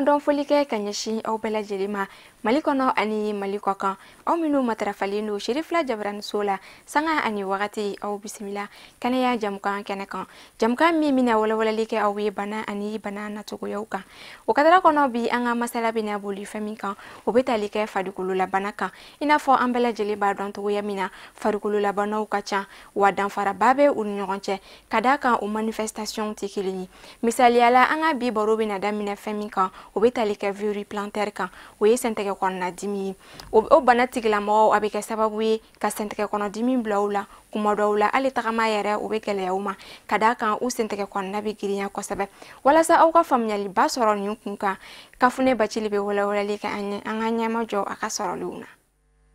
Waleɲumandɔn foli kɛ ka ɲɛsin aw bɛɛ lajɛlen ma Mali kɔnɔ ani Mali kɔ kan, aw minnu matarafalen don Cherifla Jabaraniso la sanga ani wagati, aw bisimila kɛnɛya jamukan kɛnɛ kan, jamukan min bɛna walawalali kɛ aw ye bana ani bana nacogoyaw kan. O kadara kɔnɔ, bi an ka masala bɛna boli fɛn min kan, o bɛ tali kɛ farikololabana kan. I n'a fɔ an bɛɛ lajɛlen b'a dɔn cogoya min na, farikololabanaw ka ca wa danfaraba bɛ u ni ɲɔgɔn cɛ, ka d'a kan o manifestation tɛ kelen ye. Misaliyala, an ka bi baro bɛna daminɛ fɛn min kan, o bɛ tali kɛ verrue plantaire kan, o ye sentɛgɛ kɔnɔna dimi ye. O bana tigilamɔgɔw, a bɛ kɛ sababu ye ka sentɛgɛ kɔnɔ dimi bila u la. Kuma dɔw la, hali tagama yɛrɛ, o bɛ gɛlɛya u ma, ka d'a kan u sentɛgɛ kɔnɔna bɛ girinya kosɛbɛ. Walasa aw ka faamuyaliba sɔrɔ nin kun kan, Kafune Bacili bɛ walawalali kɛ an ye. An ka ɲɛma jɔ a ka sɔrɔlenw na.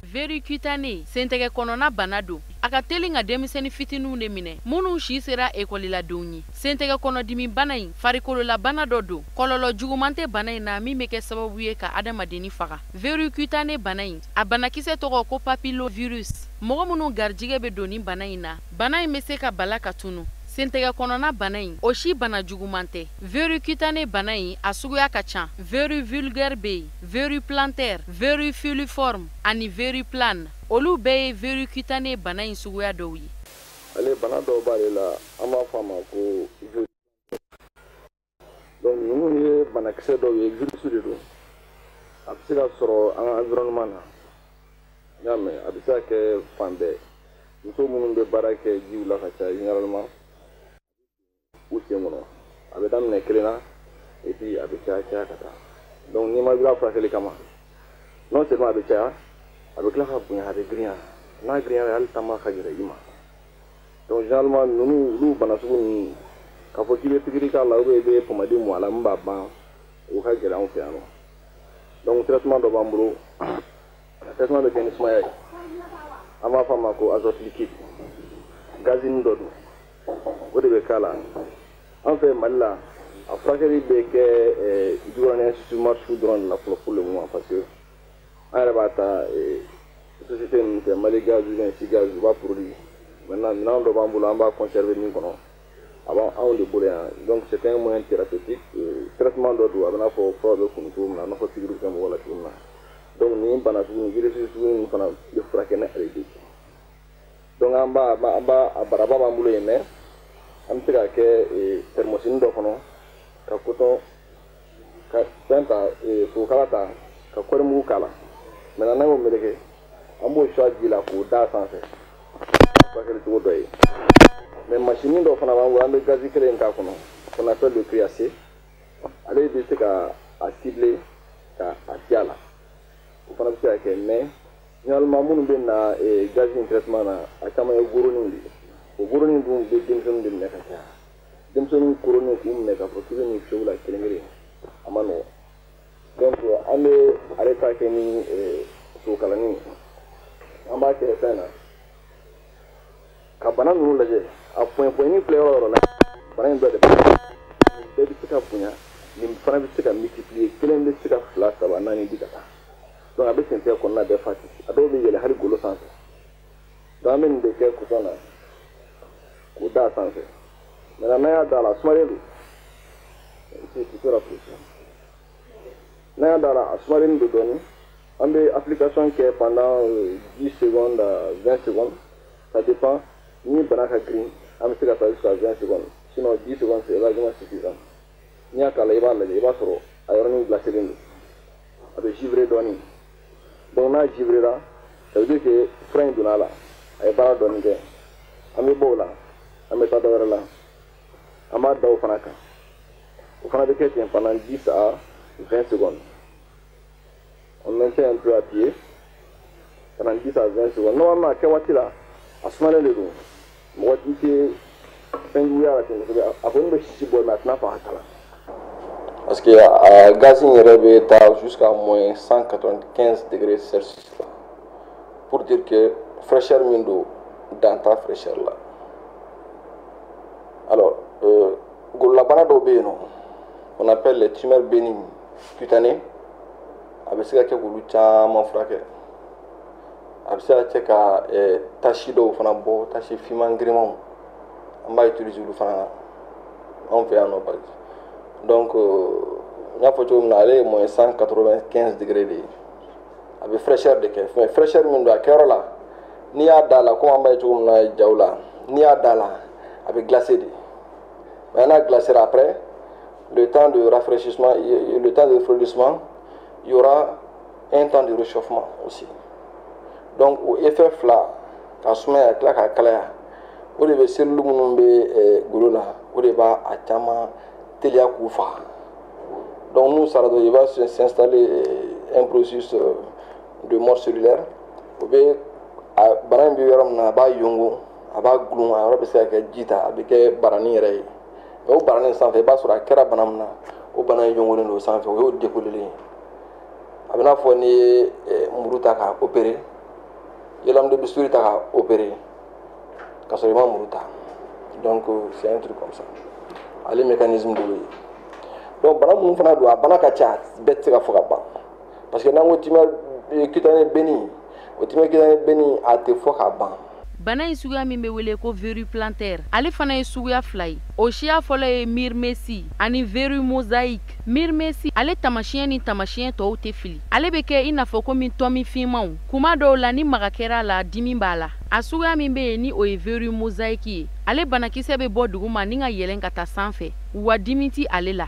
Verrue cutanée, sentɛgɛ kɔnɔna bana don. A ka teli ka denmisɛnnin fitininw de minɛ, minnu si sera ekɔliladenw ye. Sentɛgɛ kɔnɔdimi bana in, farikololabana dɔ don. Kɔlɔlɔ juguman tɛ bana in na min bɛ kɛ sababu ye ka adamadenni faga. Verrue cutanée bana in, a banakisɛ tɔgɔ ko papillovirus. Mɔgɔ minnu garijɛgɛ bɛ don nin bana in na, bana in bɛ se ka bala ka tunu. Sentɛgɛ kɔnɔna bana in, o si bana juguman tɛ. Verrue cutanée bana in, a suguya ka ca. Verrue vulgaire bɛ yen, verrue plantaire, verrue filiforme ani verrue plane, olu bɛɛ ye verrue cutanée bana in suguya dɔw ye. Ale bana dɔw b'ale la, an b'a fɔ a ma ko, donc ninnu ye banakisɛ dɔw ye, virus de don. A bɛ se ka sɔrɔ an ka environnement na, n y'a mɛn, a bɛ se ka kɛ fan bɛɛ. Muso minnu bɛ baara kɛ jiw la ka caya, généralement u sen kɔnɔ, a bɛ daminɛ kelen na et puis a bɛ caya caya ka taa. Donc n'i ma wuli a furakɛli kama, non seulement a bɛ caya, a bɛ tila ka bonya, a bɛ girinya. N'a girinyara, hali taama ka gɛlɛn i ma. Donc généralement ninnu, olu bana sugu ninnu, k'a fɔ k'i bɛ pikiri k'a la ou bien i bɛ pommade mun a la min b'a ban, o ka gɛlɛn anw fɛ yan nɔ. Donc traitement dɔ b'an bolo, traitement bɛ kɛ ni sumaya ye, an b'a fɔ a ma ko azote liquide, gazini dɔ don, o de bɛ k'a la. An fɛ Mali la, a furakɛli bɛ kɛ Jikɔrɔni Institut Marchoux dɔrɔn de la fɔlɔ pour le moment, parce que an yɛrɛ b'a ta société ninnu fɛ, Mali Gaz ou bien Cigaz, u b'a produit. Maintenant, minɛn dɔ b'an bolo, an b'a conserver min kɔnɔ, a b'an anw de bolo yan. Donc c'est un moyen thérapeutique, traitement dɔ don, a bɛ n'a fɔ fura bɛ kunun cogo min na, a n'a fɔ pikiri bɛ kɛ mɔgɔ la cogo min na. Donc nin bana sugu nin, virus sugu ninnu fana bɛ furakɛ ni ale de ye. Donc an b'a a baraba b'an bolo yen, mais an bɛ se k'a kɛ thermosini dɔ kɔnɔ, ka coton ka fɛn ta, sogokala ta, ka kɔri mugu k'a la. Maintenant, n'an y'o meleke, an b'o su a ji la k'o da sanfɛ, furakɛli cogo dɔ ye. Mais machine dɔ fana b'an bolo, an bɛ gazi kelen k'a kɔnɔ, qu'on appelle le CRIAC. Ale bɛ se ka a cibler ka a fiyɛ a la, o fana bɛ se ka kɛ. Mais généralement minnu bɛ na gazi in traitement na, a caman ye goroninw de ye. O goronin dun bɛ denmisɛnninw de minɛ ka caya. Denmisɛnnin koronin k'u minɛ k'a fɔ k'i bɛ nin fiyɛ u la kelen kelen, a ma nɔgɔn. Donc an bɛ ale ta kɛ ni sogokalanin ye, an b'a kɛ fɛn na ka bana ninnu lajɛ. A pɔɲɛ pɔɲɛni filɛ yɔrɔ o yɔrɔ la, bana in dɔ de b'a nin bɛɛ bɛ se ka bonya, nin fana bɛ se ka multiplier, kelen bɛ se ka fila, saba, naani di ka taa. Donc a bɛ sentɛgɛ kɔnɔna bɛɛ fa ten, a dɔw bɛ yɛlɛ hali golo sanfɛ. Donc an bɛ nin de kɛ coton na k'o da a sanfɛ. Maintenant, n'an y'a da a la, a sumalen don, tu peux rapprocher. N'an y'a da a la, a sumalen don dɔɔnin, an bɛ application kɛ pendant 10 secondes à 20 secondes, ça dépend. Ni bana ka girin, an bɛ se ka taa jusqu'à 20 secondes, sinon 10 secondes, c'est largement suffisant. N'i y'a k'a la, i b'a lajɛ, i b'a sɔrɔ a yɔrɔnin glacélen don, a bɛ givrer dɔɔnin. Donc n'a givrera, ça veut dire que fura in donna a la, a ye baara dɔɔnin kɛ. An bɛ bɔ o la, an bɛ taa dɔ wɛrɛ la, an b'a da o fana kan, o fana bɛ kɛ ten pendant 10 à 20 secondes. On maintient un peu appuyé pendant 10 à 20 secondes. Normalement, a kɛ waati la, a sumalen de don, mɔgɔ i tɛ fɛn juguya la ten kosɛbɛ, a kɔni bɛ sisi bɔ, mais a tɛna fɔ a kalan. Parce que a gaz in yɛrɛ bɛ taa jusqu'à moins 195 degrés Celsius la, pour dire que fraîcheur min don, dan t'a fraîcheur la. Alors gololabana dɔw bɛ yen nɔ, on appelle les tumeurs bénignes cutanées, a bɛ se ka kɛ k'olu caman furakɛ. A bɛ se ka kɛ ka tache dɔw fana bɔ, tache finman girimanw, an b'a utiliser olu fana na anw fɛ yan nɔ. Donc N y'a fɔ cogo min na, ale ye moins 195 degré de ye. A bɛ fraîcheur de kɛ, mais fraîcheur min don a kɛyɔrɔ la, n'i y'a da la, komi an b'a ye cogo min na jaw la, n'i y'a da la, a bɛ glacer de. Mais n'a glacé, après le temps de rafraîchissement, le temps de refroidissement, il y aura un temps de réchauffement aussi. Donc o effet fila, ka sumaya ka tila k'a kalaya, o de bɛ cellule minnu bɛ golo la, o de b'a a caman teliya k'u faga. Donc n'u sara dɔrɔn, il va s'installer un processus de mort cellulaire. O bɛ a bana in bɛ yɔrɔ min na, a b'a yongo, a b'a gulon, a yɔrɔ bɛ se ka kɛ ji ta, a bɛ kɛ baranin yɛrɛ ye. Mais o baranin sanfɛ, i b'a sɔrɔ a kɛra bana min na, o bana in yongolen don o sanfɛ, o y'o décollé ye. A bɛ n'a fɔ n'i ye muru ta k'a opérer, i ye lame de bistouri ta k'a opérer ka sɔrɔ i ma muru ta. Donc c'est un truc comme ça, ale mécanisme de y'o ye. Donc bana minnu fana don, a bana ka ca, bɛɛ tɛ se ka fɔ ka ban, parce que n'an ko tumeur cutanée bénigne, o tumeur cutanée bénigne, a tɛ fɔ ka ban. Bana in suguya min bɛ wele ko verrue plantaire, ale fana ye suguya fila ye. O siya fɔlɔ ye Myrmecia ani verrue mosaïque. Myrmecia, ale tamasiyɛn ni tamasiyɛn tɔw tɛ fili. Ale bɛ kɛ i n'a fɔ komi tɔmi finmanw. Kuma dɔw la, ni maga kɛra a la, dimi b'a la. A suguya min bɛ yen ni o ye verrue mosaïque ye, ale banakisɛ bɛ bɔ duguma ni ka yɛlɛn ka taa sanfɛ, wa dimi ti ale la.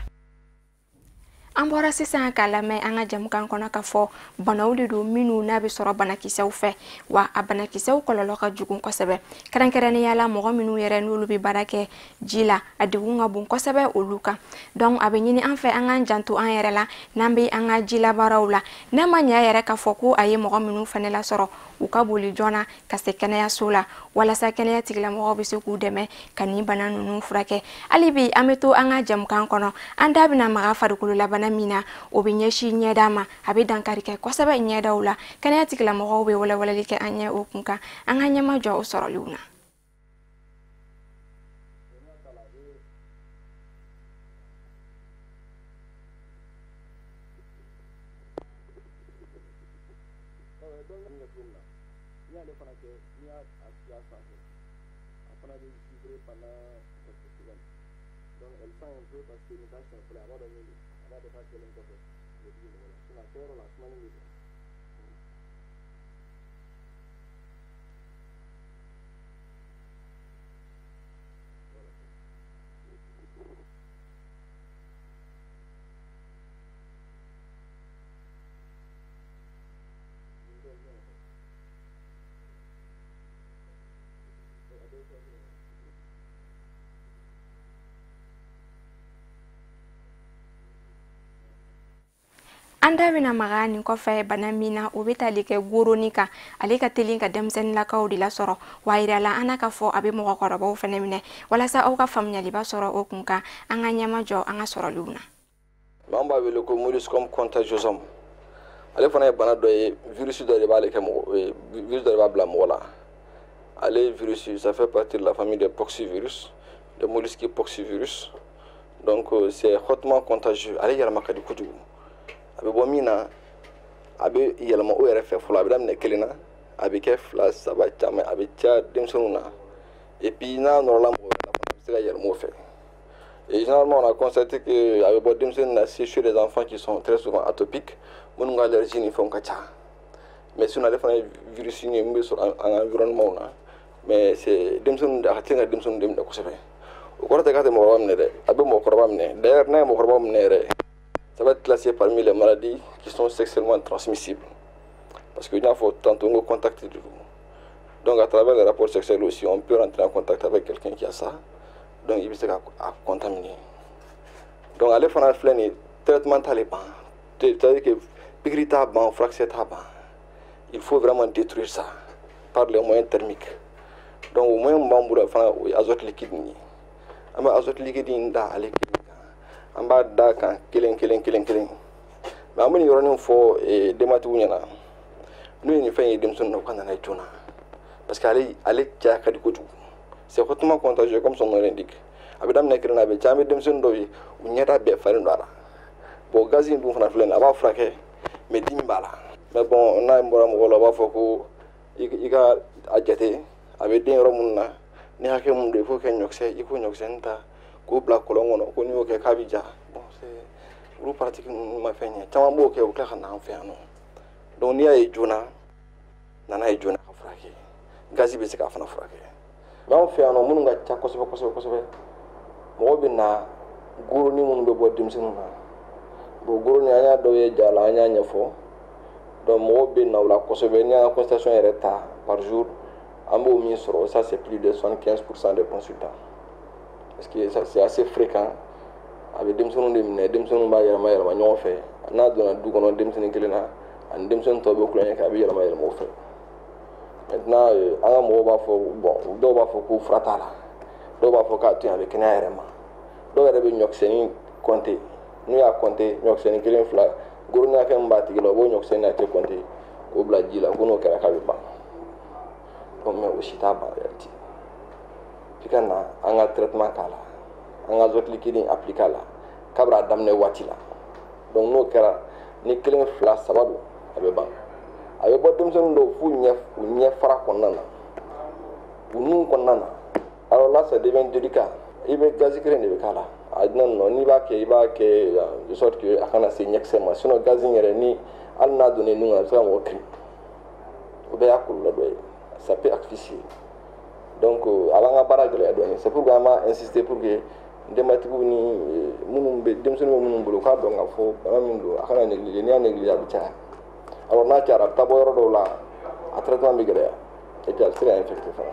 An bɔra sisan k'a lamɛn an ka jamukan kɔnɔ k'a fɔ banaw de don minnu n'a bɛ sɔrɔ banakisɛw fɛ, wa a banakisɛw kɔlɔlɔ ka jugu kosɛbɛ, kɛrɛnkɛrɛnnenya la mɔgɔ minnu yɛrɛ n'olu bɛ baara kɛ ji la, a degun ka bon kosɛbɛ olu kan. Donc a bɛ ɲini an fɛ an k'an janto an yɛrɛ la n'an bɛ an ka jilabaaraw la. N'a ma ɲɛ yɛrɛ k'a fɔ ko a ye mɔgɔ minnu fana lasɔrɔ, u ka boli joona ka se kɛnɛyaso la walasa kɛnɛya tigilamɔgɔw bɛ se k'u dɛmɛ ka nin bana ninnu furakɛ. Hali bi an bɛ to an ka jamukan kɔnɔ, an da bɛna maga farikololabana min na, o bɛ ɲɛsin ɲɛda ma. A bɛ dankari kɛ kosɛbɛ ɲɛdaw la. Kɛnɛya tigilamɔgɔw bɛ walawalali kɛ an ɲɛ o kun kan. An ka ɲɛma jɔ o sɔrɔliw na. N'i y'ale fana kɛ, n'i y'a fiyɛ a sanfɛ, a fana bɛ vibrer pendant quelques secondes. Donc elle sent un peu, parce que nin t'a siɲɛ fɔlɔ ye, a b'a dɔn min don, a b'a dɔn k'a kɛlen kɔfɛ a bɛ digi mɔgɔ la. Sinon a kɛyɔrɔ la, a sumalen de don. An da bɛna maga nin kɔfɛ bana min na, o bɛ tali kɛ goroni kan. Ale ka teli ka denmisɛnninlakaw de lasɔrɔ, wa a yirala an na k'a fɔ a bɛ mɔgɔkɔrɔbaw fana minɛ. Walasa aw ka faamuyaliba sɔrɔ o kun kan, an ka ɲɛma jɔ an ka sɔrɔliw na. An b'a wele ko molluscum contagiosum. Ale fana ye bana dɔ ye, virus dɔ de b'ale kɛ mɔgɔ, virus dɔ de b'a bila mɔgɔ la. Ale virus, ça fait partie de la famille des poxvirus, des mollusques poxvirus. Donc c'est hautement contagieux. Ale yɛlɛma ka di kojugu. A bɛ bɔ min na, a bɛ yɛlɛma o yɛrɛ fɛ fɔlɔ. A bɛ daminɛ kelen na, a bɛ kɛ fila, saba, caman, a bɛ caya denmisɛnninw na. Et puis n'a nɔrɔla mɔgɔ wɛrɛ la fana, a bɛ se ka yɛlɛma o fɛ. Et généralement, on a constaté que a bɛ bɔ denmisɛnnin na, c'est chez les enfants qui sont très souvent atopiques, minnu ka allergie ni fɛnw ka ca. Mais sinon ale fana ye virus ye min bɛ sɔrɔ an ka environnement na, mais c'est denmisɛnninw, a ka teli ka denmisɛnninw de minɛ kosɛbɛ. O kɔrɔ tɛ k'a tɛ mɔgɔkɔrɔba minɛ dɛ, a bɛ mɔgɔkɔrɔba minɛ. D'ailleurs, n'a ye mɔgɔkɔrɔba minɛ yɛrɛ, ça va être classé parmi les maladies qui sont sexuellement transmissibles. Parce que il faut tantôt un contact de vous. Donc à travers les rapports sexuels aussi, on peut rentrer en contact avec quelqu'un qui a ça. Donc il peut à contaminer. Donc aller faire un traitement t'a ban. C'est-à-dire que pikiri t'a ban, furakisɛ t'a ban. Il faut vraiment détruire ça par les moyens thermiques. Donc au moyen b'an bolo fana, o ye azote liquide nin ye. An bɛ azote liquide in da ale kelen kan. An b'a da kan kelen kelen kelen kelen. Mais an bɛ nin yɔrɔnin fɔ denbatigiw ɲɛna, n'u ye nin fɛn ye denmisɛnnin na, u ka na n'a ye joona, parce que ale caya ka di kojugu. C'est hautement contagieux, comme son nom l'indique. A bɛ daminɛ kelen na, a bɛ caya. An bɛ denmisɛnnin dɔw ye, u ɲɛda bɛɛ falen don a la. Bon, gazi in dun fana filɛ nin ye, a b'a furakɛ, mais dimi b'a la. Mais bon, n'a bɔra mɔgɔw la, u b'a fɔ ko i ka a jate, a bɛ den yɔrɔ minnu na, ni hakɛ mun don, i k'o kɛ ɲɔkisɛ, i k'o ɲɔkisɛnin ta k'o bila kɔlɔn kɔnɔ, ko n'i y'o kɛ k'a bɛ ja. Bon, c'est Olu pratique ninnu ma fɛn ɲɛ, caman b'o kɛ, u tila ka na an fɛ yan nɔ. Donc n'i y'a ye joona, na n'a ye joona ka furakɛ. Gazi bɛ se k'a fana furakɛ. Mais anw fɛ yan nɔ, minnu ka ca kosɛbɛ kosɛbɛ kosɛbɛ, mɔgɔw bɛ na goroni minnu bɛ bɔ denmisɛnninw na. Bon, goroni, an y'a dɔw ye ja la, an y'a ɲɛfɔ. Donc mɔgɔw bɛ na o la kosɛbɛ. N'i y'an ka consultation yɛrɛ ta par jour, an b'o min sɔrɔ, ça c'est plus de 75% des consultants, parce que ça c'est assez fréquent. A bɛ denmisɛnninw de minɛ, denmisɛnninw b'a yɛlɛma yɛlɛma ɲɔgɔn fɛ. N'a donna du kɔnɔ denmisɛnnin kelen na, ani denmisɛnnin tɔw bɛ kulonkɛ kɛ, a bɛ yɛlɛma yɛlɛma o fɛ. Maintenant, an ka mɔgɔw b'a fɔ, bon, dɔw b'a fɔ ko fura t'a la, dɔw b'a fɔ k'a to yen, a bɛ kɛnɛya yɛrɛ ma. Dɔw yɛrɛ bɛ ɲɔkisɛnin compter, n'u y'a compter, ɲɔkisɛnin kelen, fila, goroni hakɛ min b'a tigi la, u b'o ɲɔkisɛnin hakɛ compter k'o bila ji la, ko n'o kɛra k'a bɛ ban. Donc mais o si t'a ban. Réalité, f'i ka na an ka traitement k'a la, an ka azote liquide appliquer a la kabini a daminɛ waati la. Donc n'o kɛra, ni kelen, fila, saba don, a bɛ ban. A bɛ bɔ denmisɛnnin dɔw f'u ɲɛ, u ɲɛ fara kɔnɔna na, u nun kɔnɔna na. Alors là ça devient délicat. I bɛ gazi kelen de bɛ k'a la. A non, n'i b'a kɛ, i b'a kɛ de sorte que a kana se ɲɛkisɛ ma. Sinon gazi in yɛrɛ, ni hali n'a donna nun kɔnɔ, a bɛ se ka mɔgɔ kirin. O bɛɛ y'a kɔlɔlɔ dɔ ye, ça peut asphyxier. Donc a b'an ka baara gɛlɛya dɔɔnin. C'est pourquoi an b'a insister pour que denbatigiw ni minnu bɛ denmisɛnninw bɛ minnu bolo, u k'a dɔn k'a fɔ bana min don, a kana négliger. N'i y'a négliger, a bɛ caya. Alors n'a cayara, a bɛ taa bɔ yɔrɔ dɔw la, a traitement bɛ gɛlɛya, et puis a bɛ se ka infecter fana.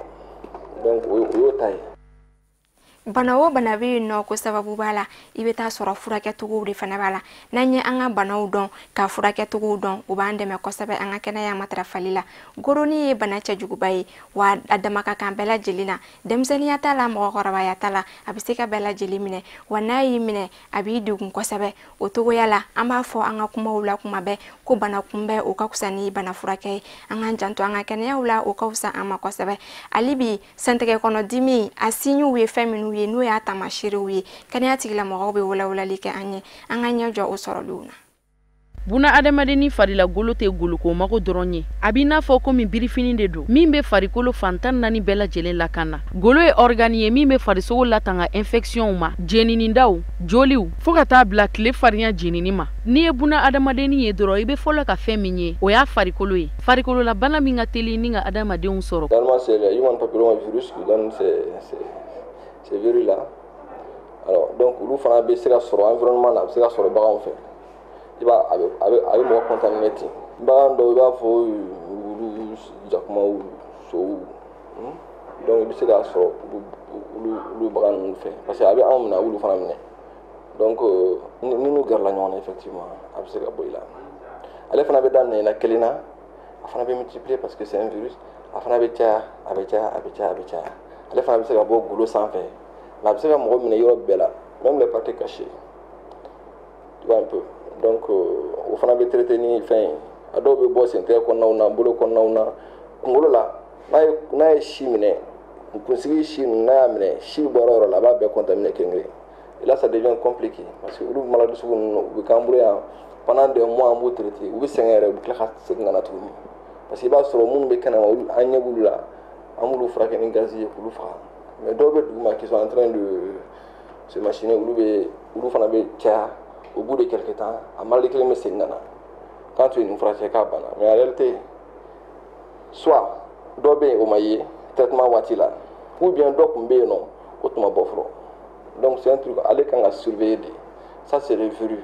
Donc o y'o ta ye. Bana o bana bɛ yen nɔ ko sababu b'a la, i bɛ taa sɔrɔ furakɛcogow de fana b'a la. N'an ye an ka banaw dɔn, ka furakɛcogow dɔn, o b'an dɛmɛ kosɛbɛ an ka kɛnɛya matarafali la. Goroni ye bana cɛjuguba ye wa, a dama ka kan bɛɛ lajɛlen na. Denmisɛnninya t'a la, mɔgɔkɔrɔbaya t'a la, a bɛ se ka bɛɛ lajɛlen minɛ. Wa n'a y'i minɛ, a b'i degun kosɛbɛ. O togoya la, an b'a fɔ an ka kumaw la kuma bɛɛ ko bana kunbɛn, o ka fisa ni bana furakɛ ye. An k'an janto an ka kɛnɛyaw la, o ka fisa an ma kosɛbɛ. Hali bi, sɛntɛgɛ kɔnɔdimi, a signes ye fɛn minnu ye, n'o y'a taamasiyɛnw ye, kɛnɛya tigilamɔgɔw bɛ walawalali kɛ an ye, an ka ɲɛ jɔ o sɔrɔliw na. Buna adamadenni farilagolo tɛ goloko mago dɔrɔn ye. A b'i n'a fɔ komi birifini de don min bɛ farikolo fan 14 bɛɛ lajɛlen lakana. Golo ye organe ye min bɛ farisogo latanga infectionw ma, jeninidaw, joliw, fo ka taa bila tile farinya jenini ma. N'i ye buna adamadenni ye dɔrɔn, i bɛ fɔlɔ ka fɛn min ye, o y'a farikolo ye. Farikololabana min ka teli ni ka adamadenw sɔrɔ, Normalement, c'est le human papillomavirus qui donne ces virus-là. Alors, donc, olu fana bɛ se ka sɔrɔ environnement na, a bɛ se ka sɔrɔ baganw fɛ. I b'a a bɛ mɔgɔ contaminer ten. Bagan dɔw, i b'a fɔ wulu, jakumaw, sow. Donc i bɛ se k'a sɔrɔ olu bagan ninnu fɛ, parce que a bɛ anw minɛ, a b'olu fana minɛ. Donc ni n'u gɛrɛla ɲɔgɔn na, effectivement, a bɛ se ka bɔ i la. Ale fana bɛ daminɛ i la kelen na, a fana bɛ multiplier parce que c'est un virus. A fana bɛ caya, a bɛ caya, a bɛ caya, a bɛ caya. Ale fana bɛ se ka bɔ golo sanfɛ, mais a bɛ se ka mɔgɔ minɛ yɔrɔ bɛɛ la, même les parties cachées, tu vois un peu. Donc o fana bɛ traiter ni fɛn ye. A dɔw bɛ bɔ sentɛgɛ kɔnɔnaw na, bolo kɔnɔnaw na, kunkolo la. N'a ye si minɛ, kunsigi si ninnu, n'a y'a minɛ, si bɛ bɔ yɔrɔ o yɔrɔ la, a b'a bɛɛ contaminer kelen kelen. Et là ça devient compliqué, parce que olu maladie sugu ninnu, u bɛ k'an bolo yan pendant des mois, an b'u traiter, u bɛ sɛgɛn yɛrɛ, u bɛ tila ka segin ka na tuguni, parce que i b'a sɔrɔ minnu bɛ kɛnɛma, olu an ɲɛ b'olu la, an b'olu furakɛ ni gazi ye k'olu faga. Mais dɔw bɛ duguma qui sont en train de se machiner, olu bɛ, olu fana bɛ caya. Au bout de quelque temps, a maladie kelen bɛ segin ka na quand tu ye nin furakɛ k'a banna. Mais en réalité, soit dɔ bɛ yen o ma ye traitement waati la, ou bien dɔ tun bɛ yen nɔ, o tun ma bɔ fɔlɔ. Donc c'est un truc ale kan ka surveiller de. Ça c'est le virus,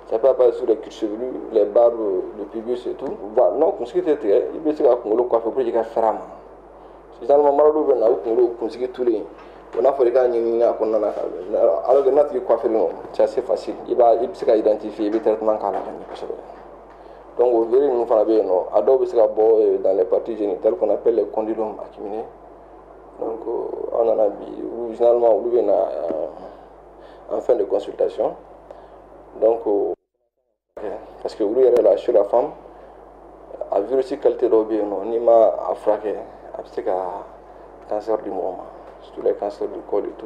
ça peut apparaître sur les cuirs chevelus, les barbes, le pubis et tout. Voilà. Non, kunsigi tɛ tigɛ, i bɛ se ka kunkolo coiffer pour que i ka fɛrɛ a ma. Généralement, maladie bɛ na, u kunkolo kunsigi tulen, o n'a fɔra i k'a ɲɛɲini a kɔnɔna na ka, alors que n'a tigi coiffé don, c'est assez facile, i bɛ se ka identifier, i bɛ traitement k'a la ka ɲɛ kosɛbɛ. Donc o virus ninnu fana bɛ yen nɔ, a dɔw bɛ se ka bɔ dans les parties génitales qu'on appelle les condylomes acuminés. Donc an nana bi, olu généralement olu bɛ na en fin de consultation. Donc parce que olu yɛrɛ la, chez la femme, a virus qualité dɔw bɛ yen nɔ, n'i ma a furakɛ, a bɛ se ka cancer di mɔgɔ ma, surtout les cancers du col et tout.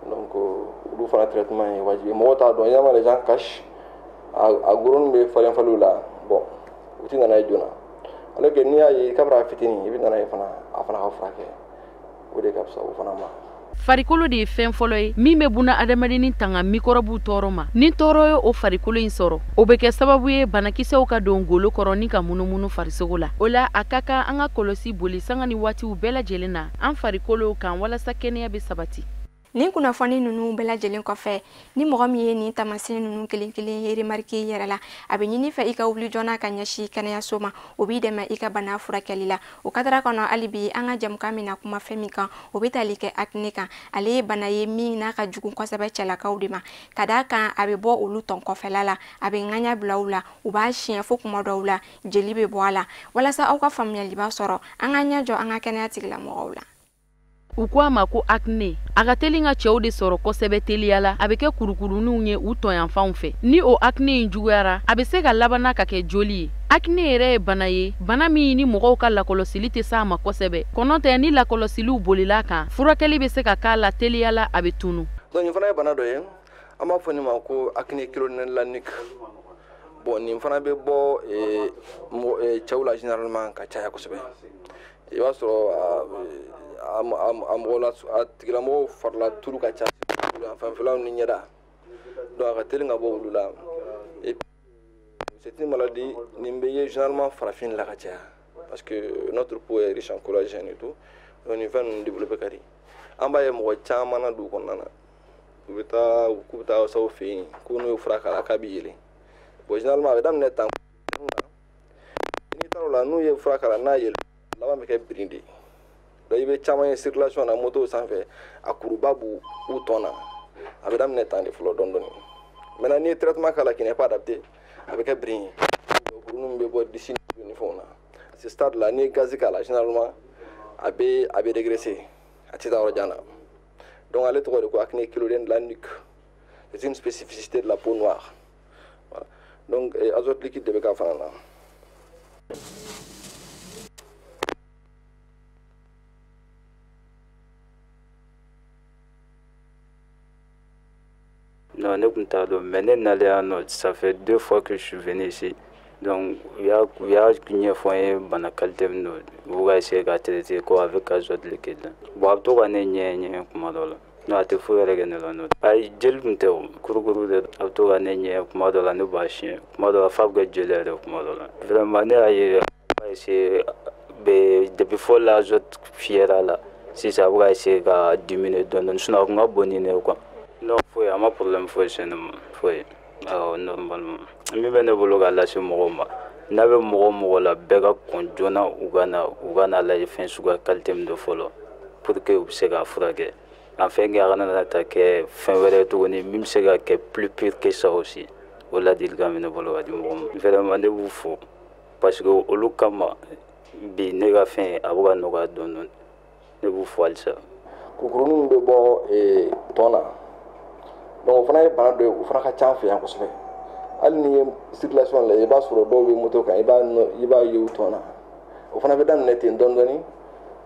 Donc olu fana traitement ye wajibi ye. Mɔgɔw t'a dɔn, généralement les gens cachent. A goroni bɛ falen falenw la, bon, u ti nana ye joona, alors que n'i y'a ye kabini a fitinin, i bɛ nana ye fana, a fana ka furakɛ, o de ka fisa o fana ma. Farikolo de ye fɛn fɔlɔ ye min bɛ buna adamadennin tanga mikɔrɔbuw tɔɔrɔ ma. Ni tɔɔrɔ ye o farikolo in sɔrɔ, o bɛ kɛ sababu ye banakisɛw ka don golo kɔrɔ ni ka munumunu farisogo la. O la, a ka kan an ka kɔlɔsi boli sanga ni waatiw bɛɛ lajɛlen na an farikolo kan walasa kɛnɛya bɛ sabati. Nin kunnafoni ninnu bɛɛ lajɛlen kɔfɛ, ni mɔgɔ min ye nin taamasiyɛn ninnu kelen kelen ye remarqué i yɛrɛ la, a bɛ ɲini fɛ i ka wuli joona ka ɲɛsin kɛnɛyaso ma, o b'i dɛmɛ i ka bana furakɛli la. O kadara kɔnɔ, hali bi an ka jɛmukan min na kuma fɛn min kan, o bɛ tali kɛ acné kan. Ale ye bana ye min n'a ka jugu kosɛbɛ cɛlakaw de ma, ka d'a kan a bɛ bɔ olu tɔn kɔfɛla la, a bɛ ŋaɲa bila u la, u b'a siɲɛ fo kuma dɔw la jeli bɛ bɔ a la. Walasa aw ka faamuyaliba sɔrɔ, an ka ɲɛ jɔ an ka kɛnɛya tigilamɔgɔw la. U ko a ma ko acné. A ka teli ka cɛw de sɔrɔ kosɛbɛ teliya la. A bɛ kɛ kurukuruninw ye u tɔyanfanw fɛ. Ni o acné in juguyara, a bɛ se ka labanna ka kɛ joli ye. Acné yɛrɛ ye bana ye, bana min ni mɔgɔw ka lakɔlɔsili tɛ s'a ma kosɛbɛ. Kɔnɔ tɛ, ni lakɔlɔsiliw bolila kan, furakɛli bɛ se ka k'a la teliya la, a bɛ tunu. Donc nin fana ye bana dɔ ye, an b'a fɔ nin ma ko acné chélonienne de la nuque. Bon, nin fana bɛ bɔ cɛw la généralement ka caya kosɛbɛ. I b'a sɔrɔ a mɔgɔ la, a tigilamɔgɔw farila turu ka ca fanfɛlaw ni ɲɛda, donc a ka teli ka bɔ olu la. Et c'est une maladie nin bɛ ye généralement farafin la ka caya, parce que notre peau est riche en collagène et tout, donc nin fɛn ninnu développé ka di. An b'a ye mɔgɔ caman na dugu kɔnɔna na, u bɛ taa k'u bɛ taa saw fɛ yen ko n'u ye fura k'a la k'a bɛ yɛlɛ. Bon, généralement a bɛ daminɛ tan n'i taara o la, n'u ye fura k'a la n'a yɛlɛ, laban bɛ kɛ birin de ye. Donc i bɛ caman ye circulation na moto sanfɛ, a kuruba b'u u tɔn na. A bɛ daminɛ tan de fɔlɔ dɔɔni dɔɔni. Maintenant n'i ye traitement k'a la qui n'est pas adapté, a bɛ kɛ birin ye, kurunin bɛ bɔ disi ni fɛnw na. À ce stade là, n'i ye gazi k'a la, généralement a bɛ régresser, a tɛ taa yɔrɔ jan na. Donc ale tɔgɔ de ko acné chélonienne de la nuque. C'est une spécificité de la peau noire. Voilà. Donc azote liquide de bɛ k'a fana na. Non, ne tun t'a dɔn, mais ne nalen yan nɔ, ça fait deux fois que je suis venu ici. Donc u y'a ɲɛfɔ n ye bana qualité min don, u bɛ ka essayer k'a traiter ko avec azote liquide. Bon, a bɛ to ka ne ɲɛ ɲɛ kuma dɔ la. Non, a tɛ foyi yɛrɛ kɛ ne la. N'o ayi, jeli tun tɛ, o kurukuru de. A bɛ to ka ne ɲɛ kuma dɔ la, ne b'a siɲɛ kuma dɔ la, f'a bɛ kɛ jeli yɛrɛ kuma dɔ la. Vraiment, ne y'a ye a b'a essayer bɛ depuis fɔlɔ la, azote fiyɛra la, sisan a bɛ ka essayer ka diminuer dɔɔni dɔɔni, sinon a tun ka bon ni ne ye quoi. Non, foyi, a ma problème foyi se ne ma, foyi. Awɔ, normalement min bɛ ne bolo k'a lase mɔgɔw ma, n'a bɛ mɔgɔ o mɔgɔ la, bɛɛ ka kɔn joona, u ka na lajɛ fɛn suguya qualité min don fɔlɔ, pour que u bɛ se k'a furakɛ, afin que a kana na ta kɛ fɛn wɛrɛ ye tuguni min bɛ se ka kɛ plus pire que ça aussi. O ladilikan bɛ ne bolo ka di mɔgɔw ma. Vraiment, ne b'u fo, parce que olu kama bi ne ka fɛn a bɛ ka nɔgɔya dɔɔni dɔɔni. Ne b'u fo halisa. Kurukurunin bɛ bɔ tɔn na, donc o fana ye bana dɔ ye, o fana ka ca an fɛ yan kosɛbɛ. Hali n'i ye circulation lajɛ, i b'a sɔrɔ dɔw bɛ moto kan, i b'a ye u tɔn na. O fana bɛ daminɛ ten dɔɔni dɔɔni,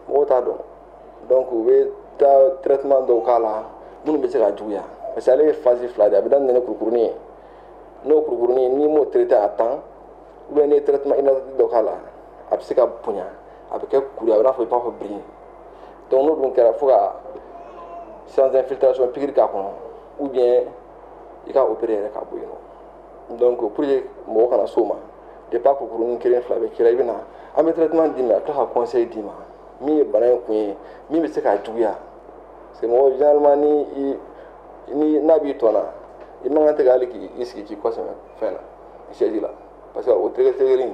mɔgɔw t'a dɔn. Donc u bɛ taa traitement dɔw k'a la minnu bɛ se ka juguya, parce que ale ye phase fila de ye. A bɛ daminɛ ni kurukurunin ye, n'o kurukurunin n'i m'o traité à temps, ou bien n'i ye traitement inadapté dɔ k'a la, a bɛ se ka bonya, a bɛ kɛ kuru ye, a bɛ n'a fɔ i b'a fɔ birin. Donc n'o dun kɛra, fo ka séance d'infiltration, pikiri k'a kɔnɔ, ou bien i ka opérer yɛrɛ ka bɔ yen nɔ. Donc pour que mɔgɔ kana s'o ma, depuis a kurukurunin kelen fila bɛ k'i la, i bɛ na, an bɛ traitement d'i ma, ka tila ka conseil d'i ma min ye bana in kun ye, min bɛ se k'a juguya. Parce que mɔgɔ généralement ni i ni n'a b'i tɔn na, i man kan tɛ ka hali k'i sigi k'i kɔ sɛmɛ fɛn na, chaise la, parce que o tɛgɛ tɛgɛli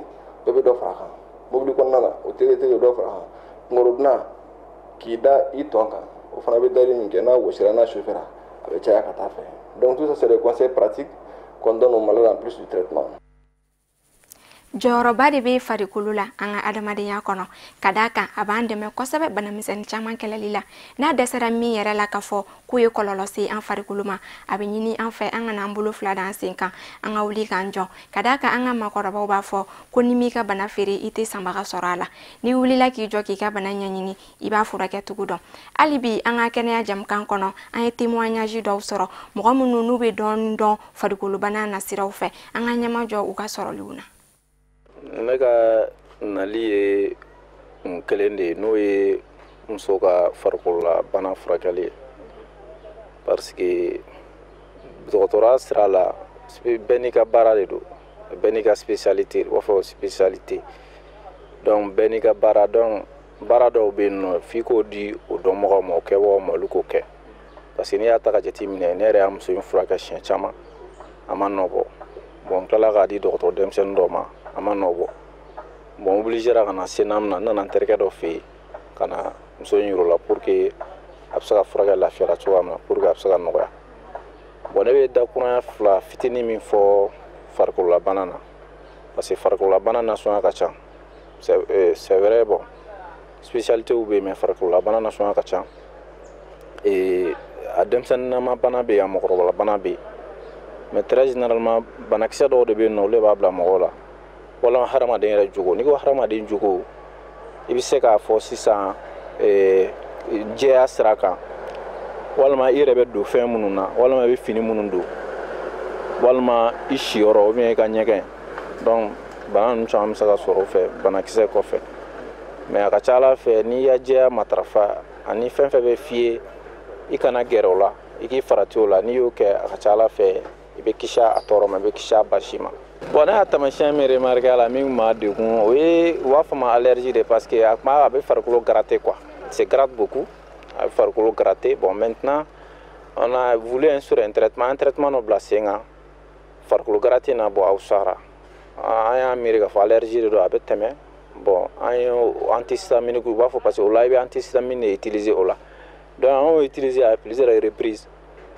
dɔ bɛ dɔ fara a kan. Mobili kɔnɔna na, o tɛgɛ tɛgɛ dɔ fara a kan. Kunkɔrɔdonna k'i da i tɔn kan, o fana bɛ dali min kɛ, n'a wɔsira, n'a sufɛra, a bɛ caya ka taa fɛ. Donc tout ça, c'est des conseils pratiques qu'on donne aux malades en plus du traitement. Jɔyɔrɔba de bɛ farikolo la an ka adamadenya kɔnɔ, ka d'a kan a b'an dɛmɛ kosɛbɛ banamisɛnnin caman kɛlɛli la. N'a dɛsɛra min yɛrɛ la k'a fɔ k'o ye kɔlɔlɔ se an farikolo ma, a bɛ ɲini an fɛ an kana an bolo fila d'an sen kan, an ka wuli k'an jɔ, ka d'a kan an ka maakɔrɔbaw b'a fɔ ko ni m'i ka bana feere, i tɛ sanbaga sɔrɔ a la. N'i wulila k'i jɔ k'i ka bana ɲɛɲini, i b'a furakɛ cogo dɔn. Hali bi an ka kɛnɛya jamukan kɔnɔ, an ye témoignage dɔw sɔrɔ, mɔgɔ minnu n'u bɛ dɔɔnin dɔn farikolobana nasiraw fɛ. An ka ɲɛmajɔ u ka sɔrɔliw na. Ne ka nali ye kun kelen de ye, n'o ye muso ka farikolola bana furakɛli ye. Parce que dɔgɔtɔrɔya sira la, bɛɛ n'i ka baara de don, bɛɛ n'i ka spécialité, u b'a fɔ spécialité. Donc bɛɛ n'i ka baara, donc baara dɔw bɛ yen nɔ, f'i k'o di o dɔnbagaw ma, o kɛbagaw ma, olu k'o kɛ. Parce que n'i y'a ta ka jateminɛ, ne yɛrɛ y'a muso in furakɛ siɲɛ caman, a ma nɔ bɔ. Bon, n tilala k'a di dɔgɔtɔrɔ denmisɛnnin dɔw ma, a ma nɔ bɔ. Bon, obligé ka na se n'a na, n nana n terikɛ dɔ fɛ yen ka na muso in yir'o la pour que a bɛ se ka furakɛ lafiya la cogoya min na, pour que a bɛ se ka nɔgɔya. Bon, ne bɛ dakurunya fila fitinin min fɔ farikololabana na, parce que farikololabana nasɔnya ka ca. C'est vrai, bon, spécialité bɛ yen, mais farikololabana nasɔnya ka ca. Et a denmisɛnninnama bana bɛ yen, a mɔgɔkɔrɔbalabana bɛ yen, mais très généralement banakisɛ dɔw de bɛ yen nɔ, olu de b'a bila mɔgɔw la, walima hadamaden yɛrɛ jogo. N'i ko hadamaden jogo, i bɛ se k'a fɔ sisan jɛya sira kan, walima i yɛrɛ bɛ don fɛn minnu na, walima i bɛ fini minnu don, walima i siyɔrɔ ou bien i ka ɲɛgɛn. Donc bana ninnu caman bɛ se ka sɔrɔ o fɛ, banakisɛ kɔfɛ. Mais a ka ca Ala fɛ, n'i ya jɛya matarafa ani fɛn fɛn bɛ f'i ye, i kana gɛrɛ o la, i k'i farati o la. N'i y'o kɛ, a ka ca Ala fɛ, i bɛ kisi a tɔɔrɔ ma, i bɛ kisi a basi ma. Bon, ne y'a taamasiyɛn min remarqué a la min tun b'a degun, o ye u b'a fɔ ma allergie de, parce que a kuma a bɛ farikolo gratter quoi, c'est gratte beaucoup, a bɛ farikolo gratter. Bon, maintenant on a voulu instaurer un traitement dɔ bila sen kan, farikolo gratter na. Bon, aw sara, an y'a miiri k'a fɔ allergie de don, a bɛ tɛmɛ. Bon, an ye antihistaminique, u b'a fɔ, parce que o la i bɛ antihistamine de utiliser o la. Donc an y'o utiliser à plusieurs reprises.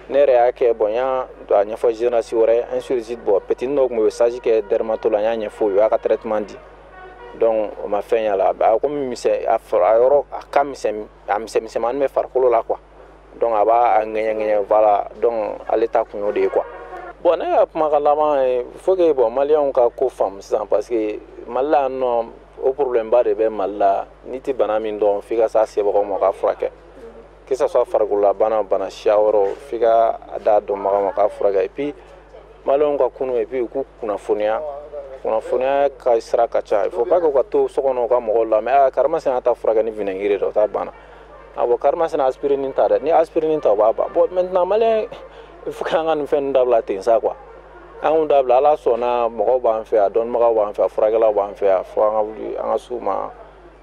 Ne yɛrɛ y'a kɛ, bon, n y'a a ɲɛfɔ génération wɛrɛ, ainsi de suite. Bon, petit dɔw tun bɛ stage kɛ dermato la, n y'a ɲɛfɔ o ye, u y'a ka traitement di. Donc o ma fɛn y'a la, a komi misɛn, a yɔrɔ a ka misɛn, a misɛn misɛnmanin bɛ farikolo la quoi. Donc a b'a ŋɛɲɛ ŋɛɲɛ, voilà. Donc ale ta kun y'o de ye quoi. Bon, ne ka kumakan laban ye, il faut que, bon, maliyɛnw ka ko faamu sisan, parce que Mali la yan nɔ, o problème ba de bɛ Mali la. N'i tɛ bana min dɔn, f'i ka s'a sebagaw ma k'a furakɛ, que ça soit farikololabana, bana siya wɛrɛw, f'i ka a d'a dɔnbaga ma k'a furakɛ. Et puis maliyɛnw ka kunu, et puis u k'u kunnafoniya, kunnafoniya ka sira ka ca. Il faut pas que u ka to so kɔnɔ, u ka mɔgɔw lamɛn: aa, karimasina ta furakɛ ni vinaigre de, o t'a banna. Ah bon, karimasina aspirine ta dɛ, ni aspirine ta, o b'a ban. Bon, maintenant maliyɛn, il faut que an ka nin fɛn ninnu dabila ten sa quoi. An k'u dabila. Ala sɔnna, mɔgɔw b'an fɛ yan, dɔnnibagaw b'an fɛ yan, furakɛlaw b'an fɛ yan, fo an ka wuli an ka s'u ma,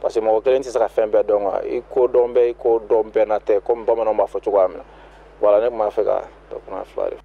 parce que mɔgɔ kelen tɛ se ka fɛn bɛɛ dɔn quoi. I ko dɔn bɛɛ, i ko dɔn bɛɛ na tɛ, komi bamananw b'a fɔ cogoya min na. Voilà, ne tun b'a fɛ ka dakuna fila de.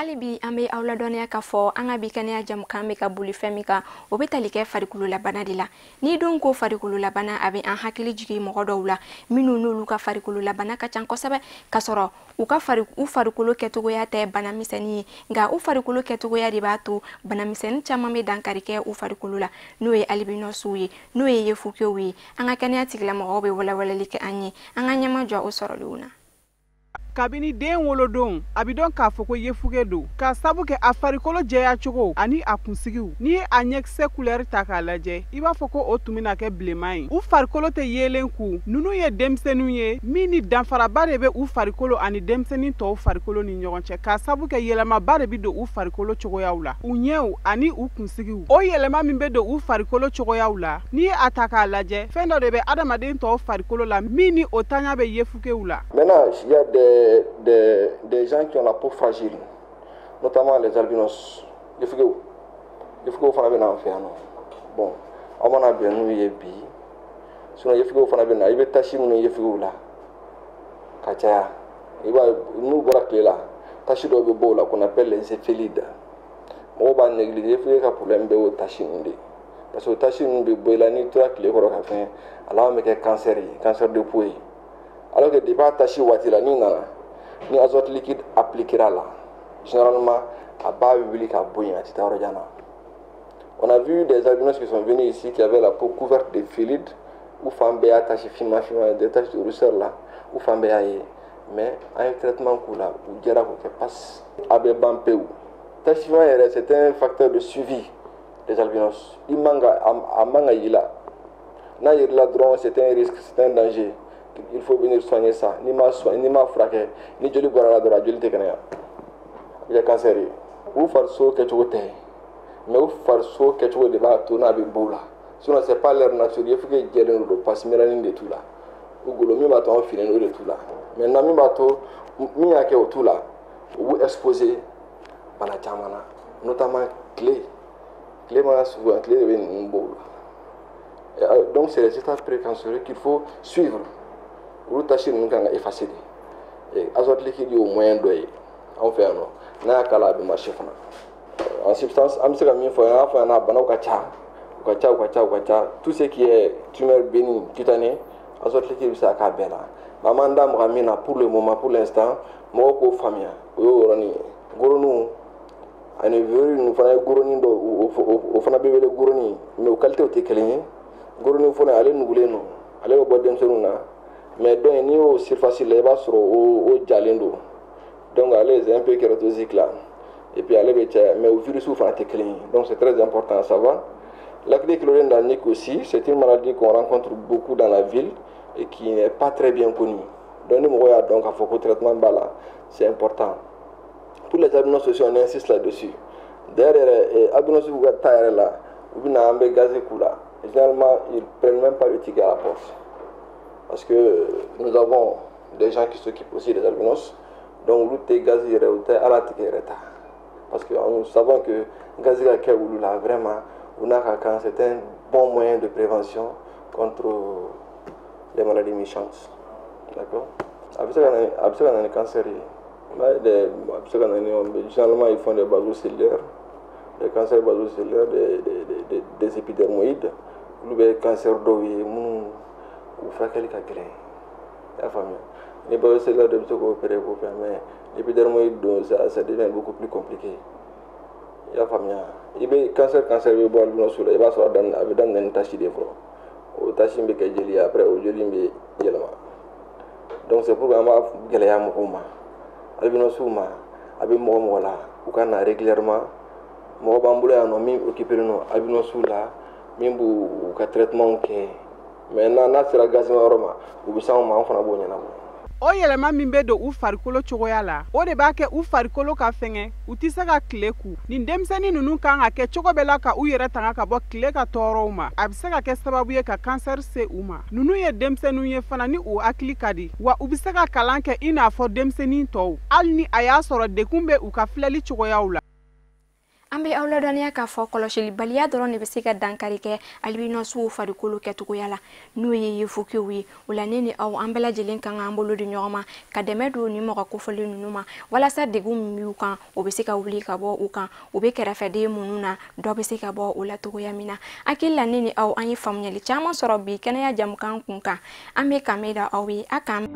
Hali bi an bɛ aw ladɔnniya k'a fɔ an ka bi kɛnɛya jamukan bɛ ka boli fɛn min kan, o bɛ tali kɛ farikololabana de la. N'i dun ko farikololabana, a bɛ an hakili jigin mɔgɔ dɔw la minnu n'olu ka farikololabana ka ca kosɛbɛ, k'a sɔrɔ u ka fari u farikolo kɛcogoya tɛ bana misɛnnin ye, nka u farikolo kɛcogoya de b'a to bana misɛnnin caman bɛ dankari kɛ u farikolo la, n'o ye albinosw ye, n'o ye yefukew ye. An ka kɛnɛya tigilamɔgɔw bɛ walawalali kɛ an ye. An ka ɲɛma jɔ o sɔrɔlenw na. Kabini den wolodon, a bɛ dɔn k'a fɔ ko yefuge don, k'a sabu kɛ a farikolo jɛya cogo ani a kunsigiw. N'i ye a ɲɛkisɛ kulɛri ta k'a lajɛ, i b'a fɔ ko o tun bɛna kɛ bilenman ye. U farikolo tɛ yeelen ku. Ninnu ye denmisɛnninw ye min ni danfaraba de bɛ u farikolo ani denmisɛnnin tɔw farikolo ni ɲɔgɔn cɛ, k'a sabu kɛ yɛlɛmaba de bɛ don u farikolo cogoyaw la, u ɲɛw ani u kunsigiw. O yɛlɛma min bɛ don u farikolo cogoyaw la, n'i ye a ta k'a lajɛ, fɛn dɔ de bɛ adamaden tɔw farikolo la min ni o taɲa bɛ yefugew la. Maintenant, il y a des gens qui ont la peau fragile, notamment les albinos. Yefugew. Yefugew fana bɛ na an fɛ yan nɔ. Bon, aw mana bɛn n'u ye bi, sinon yefugew fana bɛ na, i bɛ tache minnu ye yefugew la ka caya, i b'a ye n'u bɔra tile la, tache dɔw bɛ bɔ o la qu'on appelle les éphélides. Mɔgɔw b'a négliger, yefuge ka problème bɛɛ y'o tache ninnu de ye. Parce que o tache ninnu bɛ bɔ i la, n'i tora tile kɔrɔ ka fɛn, a laban bɛ kɛ cancer ye, cancer de peau ye. Alors que depuis a tache waati la, n'i nana ni azote liquide appliquera la, généralement a b'a wuli ka bɔ yen, a tɛ taa yɔrɔ jan na. On a vu des albinos qui sont venus ici qui avaient la peau couverte de éphélides, u fan bɛɛ y'a tache finman finman, des taches de rousseur là, u fan bɛɛ y'a ye. Mais an ye traitement k'u la, u jɛra k'o kɛ pas, a bɛ ban pewu. Tache finman yɛrɛ, c'est un facteur de suivi des albinos. I man ka a man ka y'i la, n'a yer'i la dɔrɔn, c'est un risque, c'est un danger, il faut venir soigner ça. N'i ma soigner, n'i ma furakɛ, ni joli bɔra la dɔrɔn, a joli tɛ kɛnɛya, a bɛ kɛ cancer ye. U farisogo kɛcogo tɛ, mais u farisogo kɛcogo de b'a to n'a bɛ bɔ u la. Sinon c'est pas leur nature. Yefuge jɛlen don, parce mélanine de t'u la. U golo min b'a to an finnen, o de t'u la. Maintenant, min b'a to min y'a kɛ o t'u la, u b'u exposer bana caman na, notamment tile. Tile mana, souvent tile de bɛ ninnu bɔ u la. Donc c'est les étapes précancéreux qu'il faut suivre. Olu taches ninnu kan ka effacer de. Azote liquide y'o moyen dɔ ye anw fɛ yan nɔ. N'a y'a k'a la, a bɛ marcher fana. En substance, an bɛ se ka min fɔ, an y'a fɔ ɲɛna, banaw ka ca, u ka ca, u ka ca, u ka ca. Tout ce qui est tumeur bénigne cutanée, azote liquide bɛ se ka k'a bɛɛ la. Mais an b'an da maga min na pour le moment, pour l'instant, mɔgɔw k'o faamuya, o y'o yɔrɔnin ye. Goroninw ani verrues ninnu fana ye goronin dɔ, o fana bɛ wele goronin, mais o qualité tɛ kelen ye. Goronin fɔlɔ, ale nugulen don, ale bɛ bɔ denmisɛnninw na, mais dɔ in, n'i y'o surface la, i b'a sɔrɔ o jalen don. Donc ale, c'est un peu kératosique là, et puis ale bɛ caya, mais o virus fana tɛ kelen ye. Donc c'est très important à savoir. L'acné chéloïdienne de la nuque aussi, c'est une maladie qu'on rencontre beaucoup dans la ville et qui n'est pas très bien connue. Donc ni mɔgɔ y'a dɔn k'a fɔ ko traitement b'a la, c'est important. Pour les albinos aussi, on insiste là-dessus. D'ailleurs yɛrɛ, albinos b'u ka taa yɛrɛ la, u bɛ na, an bɛ gaze k'u la. Généralement, ils prennent même pas le ticket à la porte, parce que nous avons des gens qui s'occupent aussi des albinos. Donc olu tɛ gazi yɛrɛ, u tɛ ala ticket yɛrɛ ta, parce que nous savons que gazi ka kɛ olu la, vraiment, u n'a ka kan, c'est un bon moyen de prévention contre les maladies méchantes. D'accord. A bɛ se ka na ni cancer ye. A bɛ se ka na ni, généralement ils font des basocellulaires, des cancers basocellulaires, des épidermoïdes. Olu bɛ cancer dɔw ye minnu u furakɛli ka gɛlɛn, i y'a faamuya. Ni basocellulaire dɔ bɛ se k'o opérer k'o fɛn, mais épidermoïde don, ça devient beaucoup plus compliqué, i y'a faamuya. I bɛ cancer bɛ bɔ albinos la, i b'a sɔrɔ a daminɛ, a bɛ daminɛ ni tache de ye fɔlɔ. O tache in bɛ kɛ jeli ye, après o joli in bɛ yɛlɛma. Donc c'est pourquoi an b'a gɛlɛya mɔgɔw ma, albinos ma, a bɛ mɔgɔ mɔgɔ la, u ka na régulièrement. Mɔgɔ b'an bolo yan nɔ min occupé don albinos la, min b'u ka traitement kɛ. Mais n'a sera gazima yɔrɔ ma, u bɛ s'anw ma, an fana b'o ɲɛnabɔ. O yɛlɛma min bɛ don u farikolo cogoya la, o de b'a kɛ u farikolo ka fɛngɛ, u tɛ se ka tile ku. Nin denmisɛnnin ninnu kan ka kɛ cogo bɛɛ la ka u yɛrɛ tanga ka bɔ tile ka tɔɔrɔw ma. A bɛ se ka kɛ sababu ye ka kansɛri se u ma. Ninnu ye denmisɛnninw ye fana ni u hakili ka di wa, u bɛ se ka kalan kɛ i n'a fɔ denmisɛnnin tɔw, hali ni a y'a sɔrɔ dekun bɛ u ka filɛli cogoyaw la. An bɛ aw ladɔnniya k'a fɔ kɔlɔsilibaliya dɔrɔn de bɛ se ka dankari kɛ albinosw farikolo kɛcogoya la, n'o ye yefukew ye. O la, ne ni aw, an bɛɛ lajɛlen kan k'an bolo di ɲɔgɔn ma ka dɛmɛ don ni mɔgɔ kofɔlen ninnu ma, walasa degun min b'u kan, o bɛ se ka wuli ka bɔ u kan. U bɛ kɛrɛfɛden minnu na, dɔ bɛ se ka bɔ o la cogoya min na. Hakili la, ne ni aw, an ye faamuyali caman sɔrɔ bi kɛnɛya jamukan kun kan. An bɛ kan da aw ye a kan.